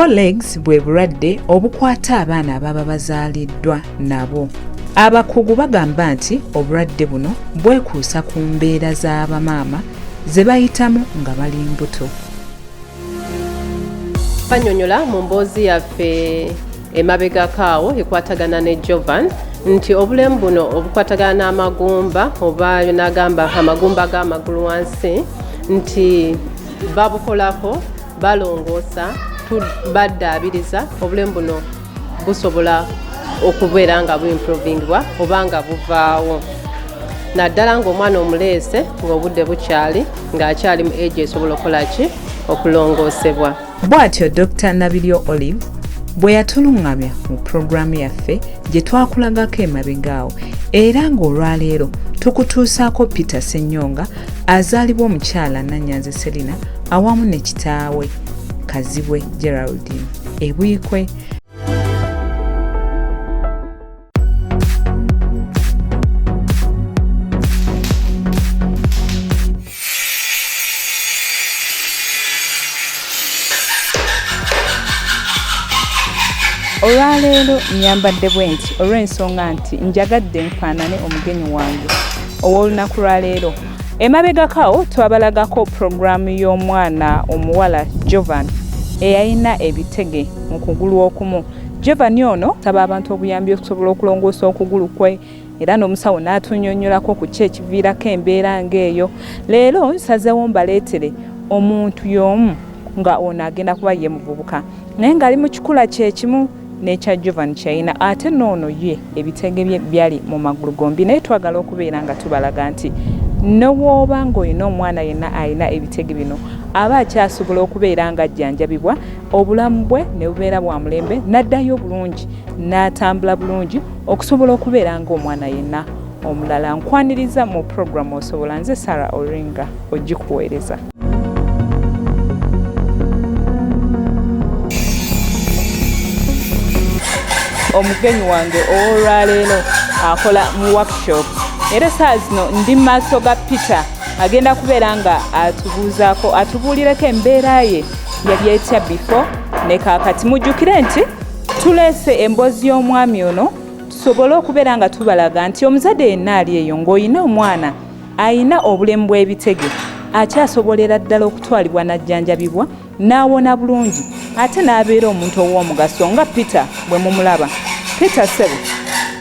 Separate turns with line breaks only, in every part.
Bow legs bwe bulwadde obukwata abaana ababa bazaaliddwa nabo. Abakugu bagamba nti obulwadde buno bwekuusa ku mbeera z'abamaama ze bayitamu nga bali mbuto.
Banyonyola mu mboozi yaffe emabegako awo ekwatagana ne Jovan nti obulemu buno obukwatagana n'amagumba oba nagamba amagumba g'amagulu wansi nti babukolako, balongoosa, baddaabiriza. Obulemu buno busobola okubeera nga buimprovingibwa oba nga buvaawo, naddala ng'omwana omuleese ng'obudde bukyali, ng'akyali mu age esobola okukola ki, okulongoosebwa.
Bw'atyo Dr Nabiryo Olive bwe yatulungamya mu pulogulaamu yaffe gye twakulagako emabega awo, era ng'olwaleero tukutuusaako Peter Ssenyonga azaalibwa omukyala Nanyanzi Selina awamu ne kitaawe Kazibwe Geraldine e Buikwe. Olwaleero nyambadde bwenti olw'ensonga nti njagadde nfaanane omugenyi wange ow'olunaku lwaleero. Emabegako awo twabalagako pulogulaamu y'omwana omuwala Jovan eyalina ebitege mu kugulu okumu. Jovan ono saba abantu obuyambi okusobola okulongoosa okugulu kwe, era n'omusawo n'atunyonnyolako ku ki ekiviirako embeera ng'eyo. Leero nsazeewo mbaleetere omuntu y'omu nga ono agenda kuba ye muvubuka naye ng'ali mu kikula kye kimu n'ekya Jovan kyeyalina, ate n'ono ye ebitege bye byali mu magulu gombi. Naye twagala okubeera nga tubalaga nti ne w'oba ng'olina omwana yenna alina ebitege bino, aba akyasobola okubeera ng'ajjanjabibwa, obulamu bwe ne bubeera bwa mulembe, n'addayo bulungi, n'atambula bulungi okusobola okubeera ng'omwana yenna omulala. Nkwaniriza mu pulogulaamu Osobola. Nze Sarah Oringa ogikuweereza. Omugenyi wange ow'olwaleero akola mu workshop, era esaawa zino ndi mu maaso ga Peter, agenda kubeera nga atubuuzaako, atubuulireko embeera ye yali etya before ne kaakati. Mujjukire nti tuleese emboozi y'omwami ono tusobole okubeera nga tubalaga nti omuzadde yenna ali eyo ng'olina omwana ayina obulemu bw'ebitege akyasobolera ddala okutwalibwa n'ajjanjabibwa n'awona bulungi ate n'abeera omuntu ow'omugaso nga Peter bwe mumulaba. Peter ssebo,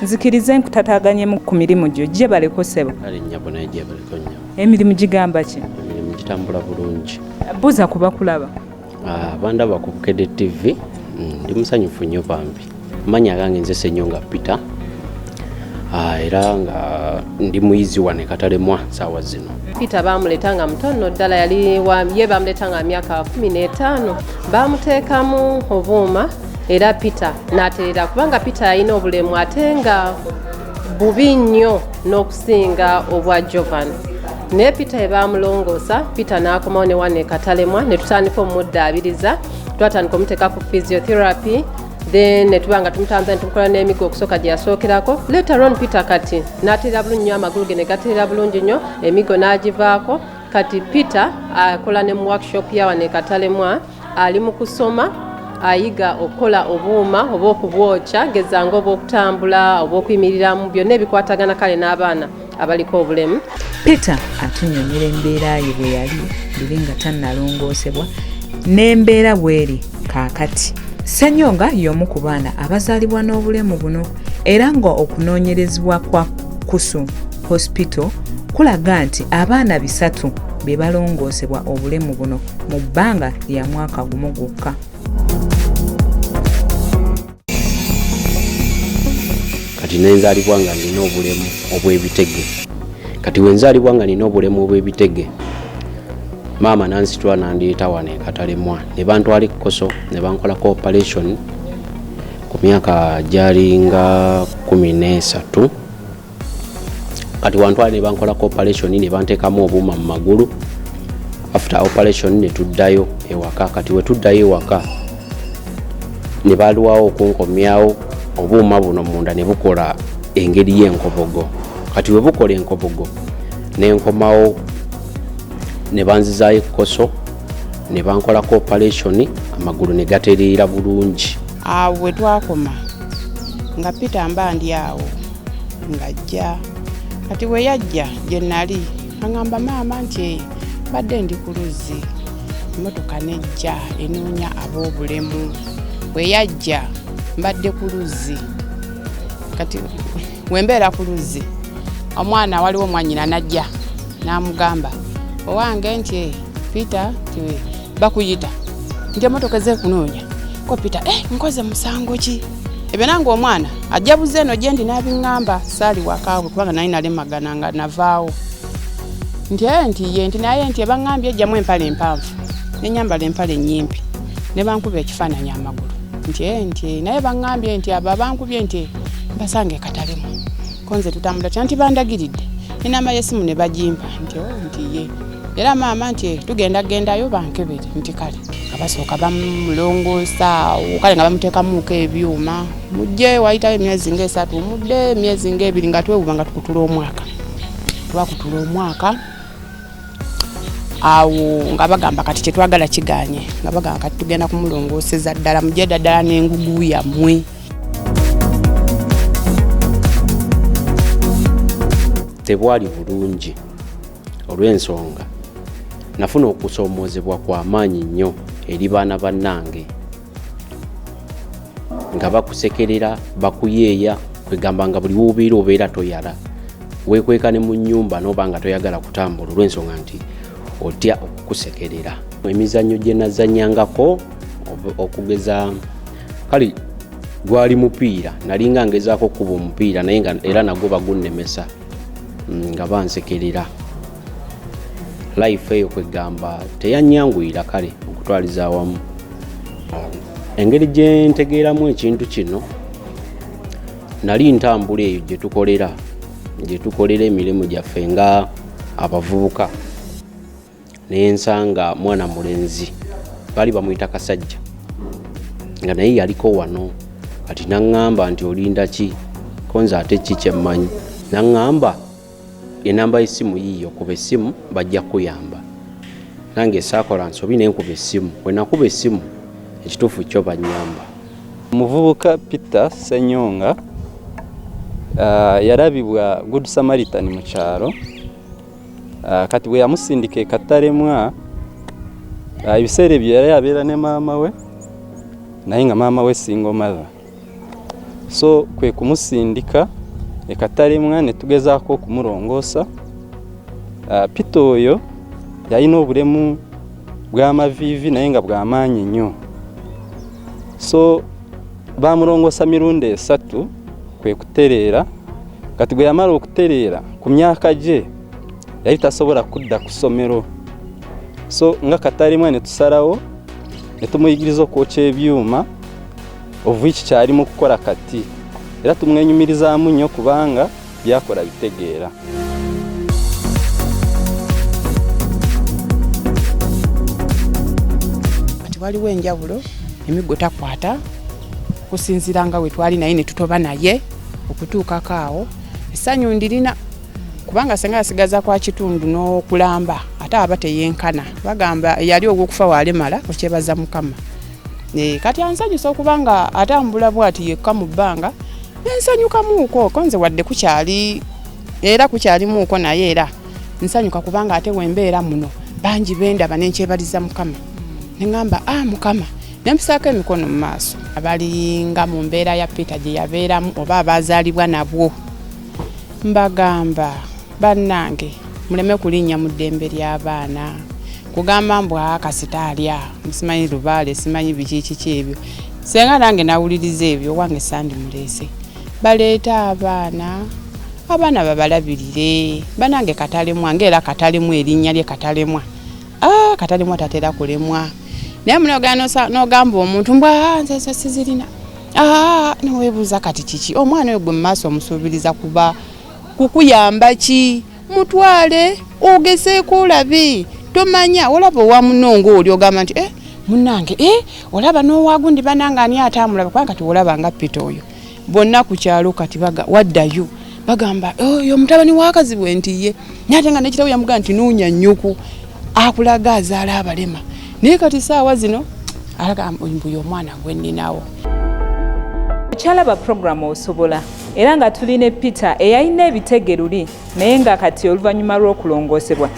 nzikirize nkutataaganyemu ku mirimu gyo. Gyebaleko ssebo.
Kale nnyabo, naye gyebaleko nnyo.
Emirimu gigamba ki?
Emirimu gitambula bulungi.
Buuza ku bakulaba.
Bandaba ku Bukedde TV, ndi musanyufu nnyo bambi. Amannya agange nze Ssenyonga Peter, era nga ndi muyizi wano e Katalemwa saawa zino.
Peter baamuleeta nga mutono ddala, yali ye baamuleeta nga myaka 15, baamuteekamu obuuma era Peter n'atereera, kubanga Peter yalina obulemu ate nga bubi nnyo n'okusinga obwa Jovan. Naye Peter ye baamulongoosa, Peter n'akomawo ne wano e Katalemwa ne tutandika omuddaabiriza. Twatandika omuteeka ku physiotherapy, then ne tuba nga tumutambuza ne tumukola n'emigo okusooka gye yasookerako. Later on Peter kati n'atereera bulungi nnyo, amagulu ge ne gatereera bulungi nnyo, emigo n'agivaako. Kati Peter akola ne mu workshop ya wano e Katalemwa, ali mu kusoma, ayiga okukola obuuma oba okubwokya, geza nga obw'okutambula, obw'okuyimiriramu, byonna ebikwatagana kale n'abaana abaliko obulemu.
Peter atunyonyola embeera ye bwe yali luli nga tannalongoosebwa n'embeera bw'eri kaakati. Ssenyonga y'omu ku baana abazaalibwa n'obulemu buno, era nga okunoonyerezebwa kwa Kusu Hospital kulaga nti abaana 300 be balongoosebwa obulemu buno mu bbanga lya mwaka gumu gwokka.
Kati nenzaalibwa nga nina obulemu obw'ebitege. Kati wenzaalibwa nga nina obulemu obw'ebitege, maama nansitula nandiita wano e Katalemwa ne bantwala ekkoso ne bankolako operation ku myaka gyalinga 13. Kati wantwala ne bankolako operation ne banteekamu obuuma mu magulu. After operation ne tuddayo ewaka. Kati we tuddayo ewaka ne balwawo okunkomyawo, obuuma buno munda ne bukola engeri y'enkobogo. Kati we bukola enkobogo ne nkomawo ne banzizaayo ekkoso Ne bankolako operation, amagulu ne gatereera bulungi.
Awo we twakoma nga Peter mba ndi awo ng'ajja. Kati bwe yajja gye nali aŋŋamba, maama, nti mbadde ndi ku luzzi, emmotoka nejja enoonya ab'obulemu. Bwe yajja mbadde ku luzzi, kati we mbeera ku luzzi, omwana waliwo omwannyina n'ajja n'amugamba, owange, nti Peter, nti bakuyita, nti emmotoka ezze kunoonya. Ko Peter, nkoze musango ki? Ebyo nange omwana ajja buze eno gye ndi n'abiŋŋamba. Saali wakaabwe kubanga nali nalemagana nga navaawo. Nti nti ye, nti naye nti ebaŋŋambye ejjamu empale empanvu, nenyambala empale ennyimpi, ne bankuba ekifaananyi amagulu. Nti nti naye baŋŋambye nti abo abankubye nti mbasanga ekatalemu. Ko nze tutambula tya? Nti bandagiridde enamba y'essimu ne bagimpa. Nti oh, nti ye era maama, nti tugenda gendayo bankebere. Nti kale. Nga basooka bamulongoosa awo, kale nga bamuteekamuko ebyuma. Mujje wayitayo emyezi nga 3, mudde emyezi nga 2, nga twewuba nga tukutula omwaka. Twakutula omwaka awo nga bagamba kati kyetwagala kiganye, nga bagamba kati tugenda kumulongooseza ddala, mujje ddala n'engugu yammwe.
Tebwali bulungi olw'ensonga nafuna okusoomoozebwa kwa maanyi nnyo eri baana bannange, nga bakusekerera, bakuyeeya, kwegamba nga buli wobeera obeera toyala, weekweka ne mu nnyumba n'oba nga toyagala kutambula olw'ensonga nti otya okukusekerera. Emizannyo gye nazannyangako, okugeza kale gwali mupiira, nalinga ngezaako okukuba omupiira, naye nga era nagwo bagunnemesa, nga bansekerera. Life eyo kwegamba teyanyanguyira. Kale okutwaliza awamu, engeri gye ntegeeramu ekintu kino, nali ntambula eyo gye tukolera emirimu gyaffe nga abavubuka, nensanga mwana mulenzi baali bamuyita Kasajja, nga naye yaliko wano. Kati naŋŋamba nti olinda ki? Konze ate ki kyemmanyi? Naŋŋamba enamba y'essimu yiiyo, kuba essimu bajja kukuyamba. Nange saakola nsobi, nenkuba essimu. Bwe nakuba essimu, ekituufu kyo bannyamba.
Omuvubuka Peter Senyonga yalabibwa Good Samaritan mu kyalo. Kati bwe yamusindika e Katalemwa, ebiseera ebyo yali abeera ne maama we, naye nga maama we single mother, so kwe kumusindika e Katalemwa ne tugezaako okumulongoosa. Peter oyo yalina obulemu bw'amaviivi, naye nga bw'amaanyi nnyo, so bamulongoosa mirundi 3 kwe kutereera. Kati bwe yamala okutereera, ku myaka gye yali tasobola kudda ku ssomero, so nga Katalemwa ne tusalawo ne tumuyigiriza okwokya ebyuma, of which kyali mu kukola kati, era tumwenyumirizaamu nnyo kubanga byakola bitegeera.
Kati waliwo enjawulo, emiggo takwata okusinziira nga we twali naye ne tutoba naye okutuukako awo. Essanyu ndirina kubanga senga yasigaza kwa kitundu n'okulamba, ate aba teyenkana. Bagamba eyali ogw'okufa walemala okyebaza Mukama. Kati ansanyusa okuba nga atambula bwati yekka mu bbanga, nensanyukamuuko konze, wadde kukyali era kukyalimuuko, naye era nsanyuka kubanga ate wembeera muno bangi bendaba, nenkyebaliza Mukama, neŋŋamba, ah Mukama, nempisaako emikono mu maaso. Abalinga mu mbeera ya Peter gye yabeeramu oba abazaalibwa nabwo, mbagamba, bannange, muleme kulinnya mu ddembe ly'abaana kugamba mbu kasita alya simanyi lubaale, simanyi biki kiki ebyo. Senga nange nawuliriza ebyo, owange sandimuleese. Baleeta abaana, abaana babalabirire. Banange, Katalemwa ngaera Katalemwa, erinnya lye Katalemwa. Ah, Katalemwa tatera kulemwa, naye munogana n'ogamba omuntu mbw nze ezo sizirina. Ah, neweebuuza kati kiki omwana oyo gwe mu maaso omusuubiriza kuba kukuyamba ki? Mutwale ogezeeko olabe, tomanya olaba owa muno ngaoli ogamba nti eh, munnange, eh, olaba n'owagundi banange ani ate amulaba? Kubanga kati olaba nga Peter oyo bonna ku kyalo kati baga waddayo bagamba oyo mutabani wakazibwe nti ye, naye ate nga nekitabo yamugamba nti noonya nnyoko akulaga azaala abalema. Naye kati saawa zino alaga mbuye omwana gwe nninawo.
Okyalaba puroguramu Osobola, era nga tuli ne Peter eyalina ebitege luli, naye nga kati oluvannyuma lw'okulongoosebwa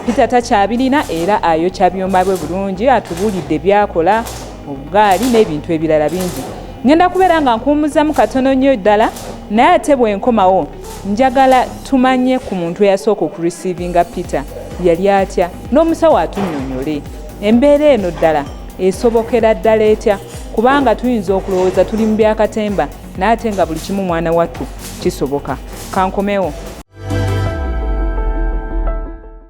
Peter takyabirina, era ayokya byuma bwe bulungi, atubuulidde byakola, obugaali n'ebintu ebirala bingi. Ngenda kubeera nga nkuwummuzamu katono nnyo ddala, naye ate bwe nkomawo njagala tumanye ku muntu eyasooka okureceivinga Peter yali atya, n'omusawo atunnyonnyole embeera eno ddala esobokera ddala etya, kubanga tuyinza okulowooza tuli mu byakatemba, naye ate nga buli kimu mwana wattu kisoboka. Kankomewo.